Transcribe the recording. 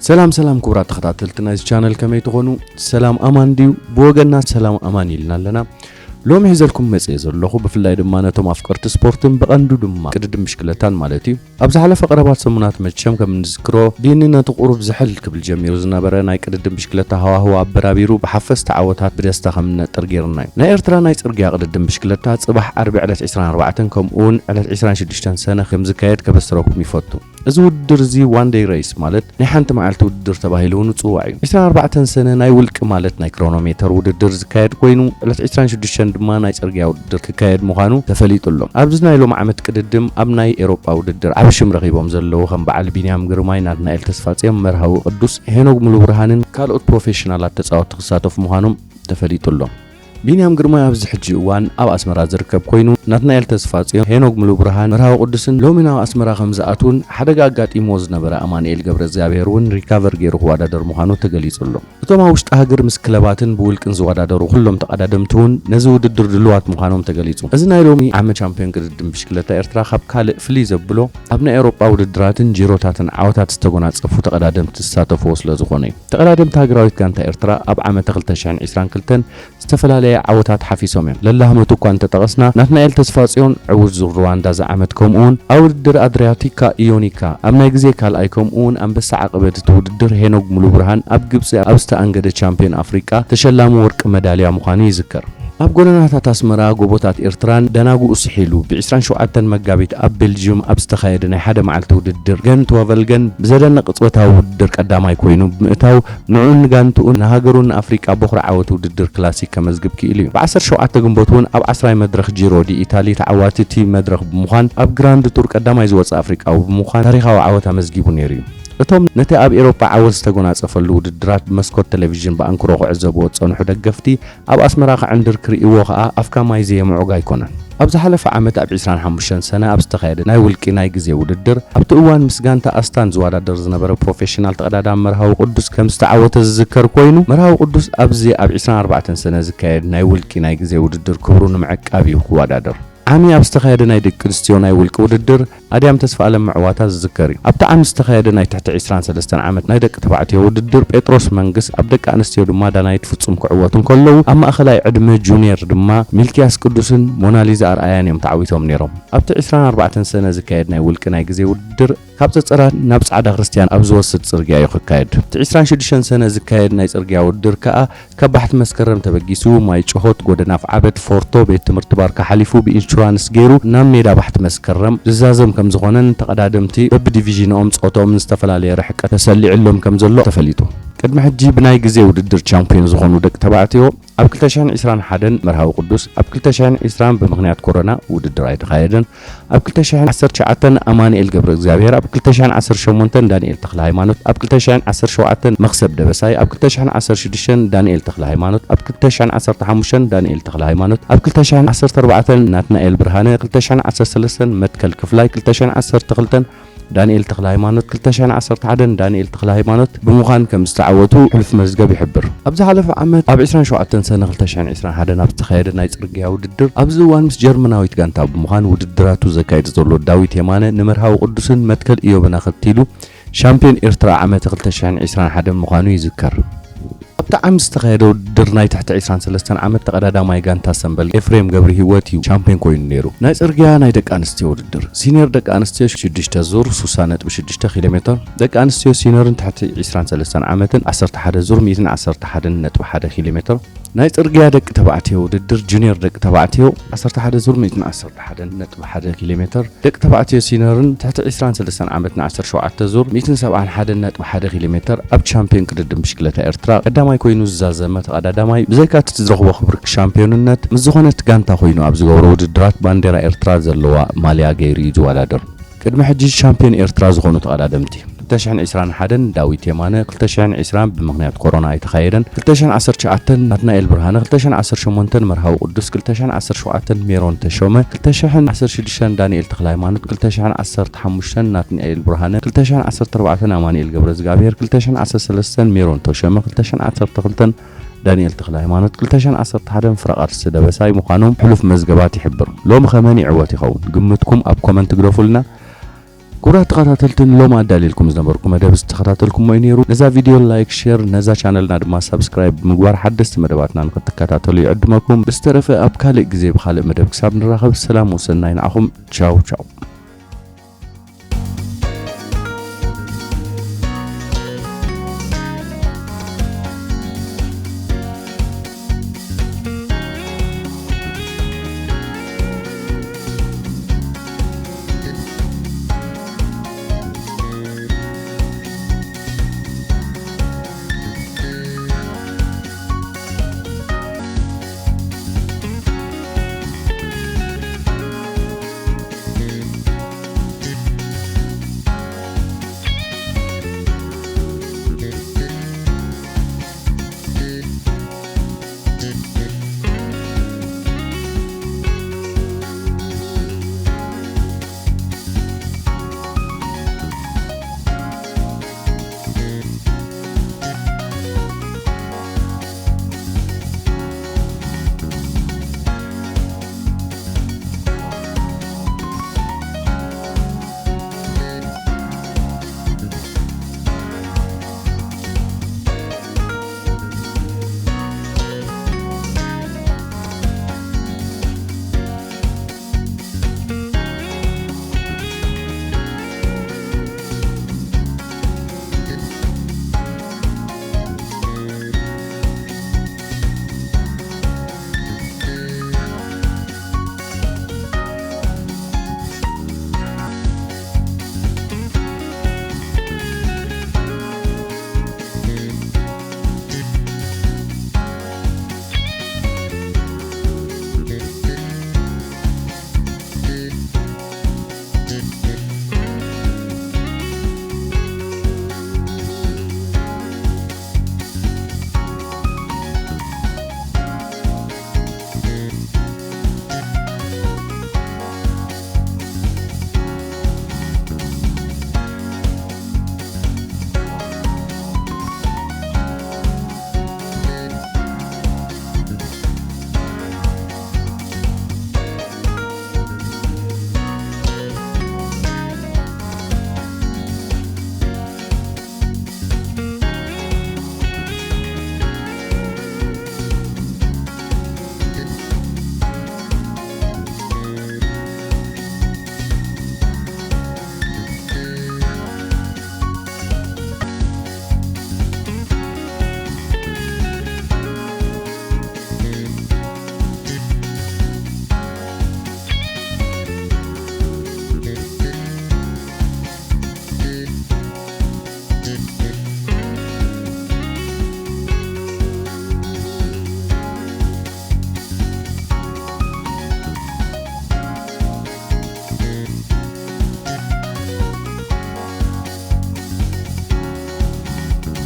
ሰላም ሰላም ክቡራት ተኸታተልቲ ናይዚ ቻነል፣ ከመይ ትኾኑ? ሰላም ኣማን ድዩ? ብወገና ሰላም ኣማን ኢልና ኣለና። ሎሚ ሒዘልኩም መጽየ ዘለኹ፣ ብፍላይ ድማ ነቶም ኣፍቀርቲ ስፖርትን ብቐንዱ ድማ ቅድድም ብሽክለታን ማለት እዩ። ኣብ ዝሓለፈ ቀረባት ሰሙናት መቸም ከም እንዝክሮ፣ ቢኒ ነቲ ቁሩብ ዝሕል ክብል ጀሚሩ ዝነበረ ናይ ቅድድም ብሽክለታ ሃዋህው ኣበራቢሩ ብሓፈስቲ ዓወታት ብደስታ ከም ንነጥር ገይሩና እዩ። ናይ ኤርትራ ናይ ጽርግያ ቅድድም ብሽክለታ ጽባሕ ዓርቢ ዕለት ዕስራን ኣርባዕተን ከምኡ እውን ዕለት ዕስራን ሽዱሽተን ሰነ ከም ዝካየድ ከበስረኩም ይፈቱ። እዚ ውድድር እዚ ዋን ደይ ሬስ ማለት ናይ ሓንቲ መዓልቲ ውድድር ተባሂሉ እውን ይጽዋዕ እዩ። ዕስራን ኣርባዕተን ሰነ ናይ ውልቂ ማለት ናይ ክሮኖሜተር ውድድር ዝካየድ ኮይኑ፣ ዕለት ዕስራን ሽዱሽተን ድማ ናይ ጽርግያ ውድድር ክካየድ ምዃኑ ተፈሊጡ ኣሎ። ኣብዚ ናይ ሎም ዓመት ቅድድም ኣብ ናይ ኤሮጳ ውድድር ዓቢ ሽም ረኺቦም ዘለዉ ከም በዓል ቢንያም ግርማይ፣ ናትናኤል ተስፋጽዮን፣ መርሃዊ ቅዱስ፣ ሄኖግ ሙሉብርሃንን ካልኦት ፕሮፌሽናላት ተጻወትቲ ክሳተፉ ምዃኖም ተፈሊጡ ኣሎ። ቢንያም ግርማይ ኣብዚ ሕጂ እዋን ኣብ ኣስመራ ዝርከብ ኮይኑ፣ ናትናኤል ተስፋጽዮን፣ ሄኖግ ሙሉብርሃን፣ መርሃዊ ቅዱስን ሎሚ ናብ ኣስመራ ከም ዝኣትዉን ሓደጋ ኣጋጢምዎ ዝነበረ ኣማኑኤል ገብረ እግዚኣብሔር እውን ሪካቨር ገይሩ ክወዳደር ምዃኑ ተገሊጹ ኣሎ። እቶም ኣብ ውሽጢ ሃገር ምስ ክለባትን ብውልቅን ዝወዳደሩ ኩሎም ተቐዳደምቲ እውን ነዚ ውድድር ድሉዋት ምዃኖም ተገሊጹ። እዚ ናይ ሎሚ ዓመት ቻምፒዮን ቅድድም ብሽክለታ ኤርትራ ካብ ካልእ ፍልይ ዘብሎ ኣብ ናይ ኤውሮጳ ውድድራትን ጂሮታትን ዓወታት ዝተጎናጸፉ ተቐዳደምቲ ዝሳተፍዎ ስለ ዝኾነ እዩ። ተቐዳደምቲ ሃገራዊት ጋንታ ኤርትራ ኣብ ዓመተ ክልተ ሽሕን ዕስራን ክልተን ዝተፈላለየ ዓወታት ሓፊሶም እዮም። ለላህመቱ እኳ እንተጠቐስና፣ ናትናኤል ተስፋጽዮን ዕዉት ዙር ሩዋንዳ ዝዓመት፣ ከምኡውን ኣብ ውድድር ኣድሪያቲካ ኢዮኒካ ኣብ ናይ ግዜ ካልኣይ፣ ከምኡውን ኣንበሳ ዓቐበት እቲ ውድድር ሄኖግ ሙሉብርሃን ኣብ ግብጺ ኣብ ዝተኣንገደ ቻምፒዮን ኣፍሪቃ ተሸላሚ ወርቂ መዳልያ ምዃኑ ይዝከር። ኣብ ጎደናታት ኣስመራ፣ ጎቦታት ኤርትራን ደናጉኡ ስሒሉ፣ ብ ዕስራን ሸውዓተን መጋቢት ኣብ ቤልጅዩም ኣብ ዝተኻየደ ናይ ሓደ መዓልቲ ውድድር፣ ገንት ዋቨልገን ብዘደንቕ ቅጽበታዊ ውድድር ቀዳማይ ኮይኑ ብምእታው፣ ንዕኡን ንጋንትኡን ንሃገሩን ንኣፍሪቃ ቦኽሪ ዓወት ውድድር ክላሲክ ከመዝግብ ክኢሉ እዩ። ብ ዓሰርተ ሸውዓተ ግንቦት እውን ኣብ ዓስራይ መድረኽ ጂሮ ዲ ኢታሊ ተዓዋቲ እቲ መድረኽ ብምዃን፣ ኣብ ግራንድ ቱር ቀዳማይ ዝወጸ ኣፍሪቃዊ ብምዃን ታሪኻዊ ዓወት ኣመዝጊቡ ነይሩ እዩ። እቶም ነቲ ኣብ ኤሮፓ ዓወት ዝተጎናጸፈሉ ውድድራት ብመስኮት ቴሌቪዥን ብኣንክሮ ክዕዘብዎ ዝጸንሑ ደገፍቲ፣ ኣብ ኣስመራ ክዕንድር ክርእይዎ ከኣ ኣፍካ ማይ ዘየምዑግ ኣይኮነን። ኣብ ዝሓለፈ ዓመት ኣብ ዕስራን ሓሙሽተን ሰነ ኣብ ዝተኻየደ ናይ ውልቂ ናይ ግዜ ውድድር፣ ኣብቲ እዋን ምስ ጋንታ ኣስታን ዝወዳደር ዝነበረ ፕሮፌሽናል ተቐዳዳሚ መርሃዊ ቅዱስ ከም ዝተዓወተ ዝዝከር ኮይኑ፣ መርሃዊ ቅዱስ ኣብዚ ኣብ ዕስራን ኣርባዕተን ሰነ ዝካየድ ናይ ውልቂ ናይ ግዜ ውድድር ክብሩ ንምዕቃብ እዩ ክወዳደር። ዓሚ ኣብ ዝተኻየደ ናይ ደቂ ኣንስትዮ ናይ ውልቂ ውድድር፣ ኣድያም ተስፋኣለም ምዕዋታ ዝዝከር እዩ። ኣብቲ ዓሚ ዝተኻየደ ናይ ትሕቲ ዕስራን ሰለስተን ዓመት ናይ ደቂ ተባዕትዮ ውድድር፣ ጴጥሮስ መንግስ፣ ኣብ ደቂ ኣንስትዮ ድማ ዳናይት ፍጹም ክዕወቱ እንከለዉ፣ ኣብ ማእኸላይ ዕድመ ጁኒየር ድማ ሚልክያስ ቅዱስን ሞናሊዛ ኣርኣያን እዮም ተዓዊቶም ነይሮም። ኣብቲ ዕስራን ኣርባዕተን ሰነ ዝካየድ ናይ ውልቂ ናይ ግዜ ውድድር፣ ካብ ጸጸራ ናብ ጻዕዳ ክርስትያን ኣብ ዝወስድ ጽርግያ እዩ ክካየድ። እቲ ዕስራን ሽዱሽተን ሰነ ዝካየድ ናይ ጽርግያ ውድድር ከኣ ካብ ባሕቲ መስከረም ተበጊሱ፣ ማይ ጭሆት፣ ጎደና ኣፍዓበት፣ ፎርቶ፣ ቤት ትምህርቲ ባርካ ሓሊፉ ብኢንሹራንስ ገይሩ ናብ ሜዳ ባሕቲ መስከረም ዝዛዘም ከም ዝኾነን፣ ተቐዳደምቲ በብዲቪዥንኦም ጾቶምን ዝተፈላለየ ርሕቀት ተሰሊዕሎም ከም ዘሎ ተፈሊጡ። ቅድሚ ሕጂ ብናይ ግዜ ውድድር ቻምፒዮን ዝኾኑ ደቂ ተባዕትዮ፣ ኣብ ክልተ ሽሕን ዕስራን ሓደን መርሃዊ ቅዱስ፣ ኣብ ክልተ ሽሕን ዕስራን ብምኽንያት ኮሮና ውድድር ኣይተኻየደን። ኣብ ክልተ ሽሕን ዓሰርተ ትሽዓተን ኣማኑኤል ገብረ እግዚኣብሔር፣ ኣብ ክልተ ሽሕን ዓሰርተ ሸሞንተን ዳንኤል ተኽለ ሃይማኖት፣ ኣብ ክልተ ሽሕን ዓሰርተ ሸውዓተን መኽሰብ ደበሳይ፣ ኣብ ክልተ ሽሕን ዓሰርተ ሽዱሽተን ዳንኤል ተኽለ ሃይማኖት፣ ኣብ ክልተ ሽሕን ዓሰርተ ሓሙሽተን ዳንኤል ተኽለ ሃይማኖት፣ ኣብ ክልተ ሽሕን ዓሰርተ ኣርባዕተን ናትናኤል ብርሃነ፣ ክልተ ሽሕን ዓሰርተ ሰለስተን መትከል ክፍላይ፣ ክልተ ሽሕን ዓሰርተ ክልተን ዳንኤል ተኽለ ሃይማኖት፣ ክልተ ሽሕን ዓሰርተ ሓደን ዳንኤል ተኽለ ሃይማኖት ብምዃን ከም ዝተዓወቱ ሕሉፍ መዝገብ ይሕብር። ኣብ ዝሓለፈ ዓመት ኣብ ዕስራን ሸውዓተን ሰነ ክልተ ሽሕን ዕስራን ሓደን ኣብ ዝተኻየደ ናይ ጽርግያ ውድድር፣ ኣብዚ እዋን ምስ ጀርመናዊት ጋንታ ብምዃን ውድድራቱ ዘካይድ ዘሎ ዳዊት የማነ፣ ንመርሃዊ ቅዱስን መትከል ኢዮብን ኣኸቲሉ ሻምፒዮን ኤርትራ ዓመተ ክልተ ሽሕን ዕስራን ሓደን ምዃኑ ይዝከር። ኣብቲ ዓሚ ዝተኻየደ ውድድር፣ ናይ ትሕቲ ዕስራን ሰለስተን ዓመት ተቐዳዳማይ ጋንታ ሰምበል ኤፍሬም ገብረሂወት እዩ ሻምፒዮን ኮይኑ ነይሩ። ናይ ጽርግያ ናይ ደቂ ኣንስትዮ ውድድር። ሲኒየር ደቂ ኣንስትዮ ሽዱሽተ ዙር፣ ሱሳ ነጥቢ ሽዱሽተ ኪሎ ሜተር። ደቂ ኣንስትዮ ሲኒየርን ትሕቲ ዕስራን ሰለስተን ዓመትን ዓሰርተ ሓደ ዙር፣ ሚእትን ዓሰርተ ሓደን ነጥቢ ሓደ ኪሎ ሜተር። ናይ ጽርግያ ደቂ ተባዕትዮ ውድድር። ጁኒየር ደቂ ተባዕትዮ፣ ዓሰርተ ሓደ ዙር፣ ሚእትን ዓሰርተ ሓደን ነጥቢ ሓደ ኪሎ ሜተር። ደቂ ተባዕትዮ ሲነርን ትሕቲ ዕስራን ሰለስተን ዓመትን ዓሰርተ ሸውዓተ ዙር፣ ሚእትን ሰብዓን ሓደን ነጥቢ ሓደ ኪሎ ሜተር። ኣብ ቻምፒዮን ቅድድም ብሽክለታ ኤርትራ ቀዳማይ ኮይኑ ዝዛዘመ ተቐዳዳማይ፣ ብዘይካ እቲ ዝረኽቦ ክብሪ ሻምፒዮንነት፣ ምስ ዝኾነት ጋንታ ኮይኑ ኣብ ዝገብሮ ውድድራት ባንዴራ ኤርትራ ዘለዋ ማልያ ገይሩ እዩ ዝወዳደር። ቅድሚ ሕጂ ሻምፒዮን ኤርትራ ዝኾኑ ተቐዳደምቲ። ክልተ ሽሕን ዕስራን ሓደን ዳዊት የማነ፣ ክልተ ሽሕን ዕስራን ብምኽንያት ኮሮና ኣይተኻየደን፣ ክልተ ሽሕን ዓሰርተ ትሽዓተን ናትናኤል ብርሃነ፣ ክልተ ሽሕን ዓሰርተ ሸሞንተን መርሃዊ ቅዱስ፣ ክልተ ሽሕን ዓሰርተ ሸውዓተን ሜሮን ተሾመ፣ ክልተ ሽሕን ዓሰርተ ሽዱሽተን ዳንኤል ተኽለ ሃይማኖት፣ ክልተ ሽሕን ዓሰርተ ሓሙሽተን ናትናኤል ብርሃነ፣ ክልተ ሽሕን ዓሰርተ ኣርባዕተን ኣማኑኤል ገብረ እግዚኣብሔር፣ ክልተ ሽሕን ዓሰርተ ሰለስተን ሜሮን ተሾመ፣ ክልተ ሽሕን ዓሰርተ ክልተን ዳንኤል ተኽለ ሃይማኖት፣ ክልተ ሽሕን ዓሰርተ ሓደን ፍረ ቃልሲ ደበሳይ ምዃኖም ሕሉፍ መዝገባት ይሕብር። ሎሚ ከ መን ይዕወት ይኸውን? ግምትኩም ኣብ ኮመንት ግደፉልና። ክቡራት ተኸታተልትን ሎም ኣዳልየልኩም ዝነበርኩ መደብ ዝተኸታተልኩሞ እዩ ነይሩ። ነዛ ቪድዮ ላይክ፣ ሼር፣ ነዛ ቻነልና ድማ ሳብስክራይብ ብምግባር ሓደስቲ መደባትና ንክትከታተሉ ይዕድመኩም። ብዝተረፈ ኣብ ካልእ ግዜ ብኻልእ መደብ ክሳብ ንራኸብ ሰላም ወሰናይ ንዓኹም። ቻው ቻው።